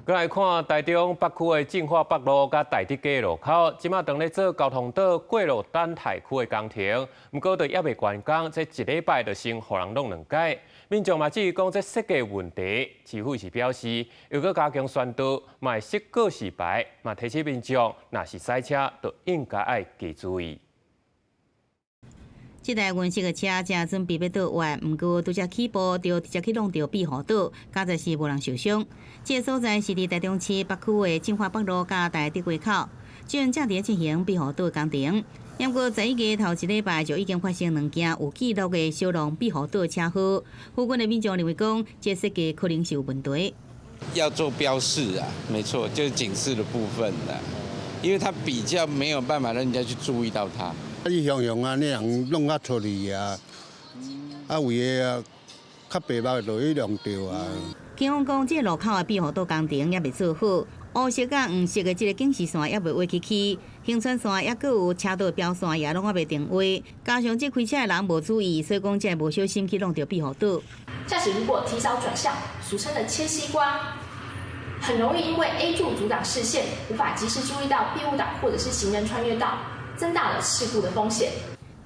閣來看台中北區的進化北路佮大直街路口，這馬當咧做交通島過路等待區的工程，毋過都猶未完工，這一禮拜就先予人弄兩擺。民眾嘛質疑講這設計問題，市府是表示，若閣加強宣導，嘛會設告示牌，嘛提醒民眾，若是駛車，就應該愛加注意。這台銀色的車正準備欲倒彎，毋過拄才起步就直接去挵著庇護島，佳哉是無人受傷。這个所在是佇台中市北區的進化北路佮大直街口，正正佇進行庇護島工程。毋過11月頭一禮拜就已經發生兩件有記錄的小挵庇護島車禍，附近的民眾認為講，這設計可能是有問題。要做標示啊，沒錯，就是警示的部分啦，因為它比較沒有辦法讓人家去注意到它。你雄雄啊，你人弄較出去啊，啊為個較白目就去弄著啊。警方講，這个路口的庇護島工程猶未做好，烏色佮黃色的這个警示線猶未畫起去，行車線猶閣有車道標線也攏猶未定位，加上這開車的人無注意，所以講才會無小心去挵著庇護島。駕駛如果提早轉向，俗稱的切西瓜，很容易因為 A 柱阻擋視線，無法及時注意到庇護島或者是行人穿越道，增大了事故的風險。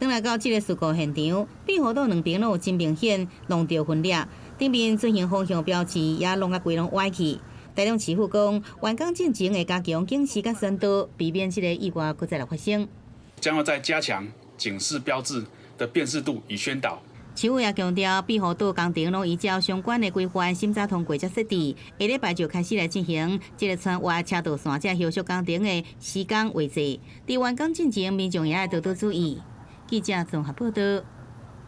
轉來到這个事故現場，庇護島兩邊攏有真明顯挵著分裂，頂面進行方向標誌也攏啊規攏歪去。台中市府講，完工進前會加強警示佮宣導，避免這个意外閣再來發生。將要再加強警示標誌的辨識度與宣導。市府也強調，庇護島工程攏依照相關的規範審查通過才設置，下禮拜就開始來進行這个穿越車道線這後續工程的時間位置。佇完工進前，民眾也愛多多注意。記者綜合報道。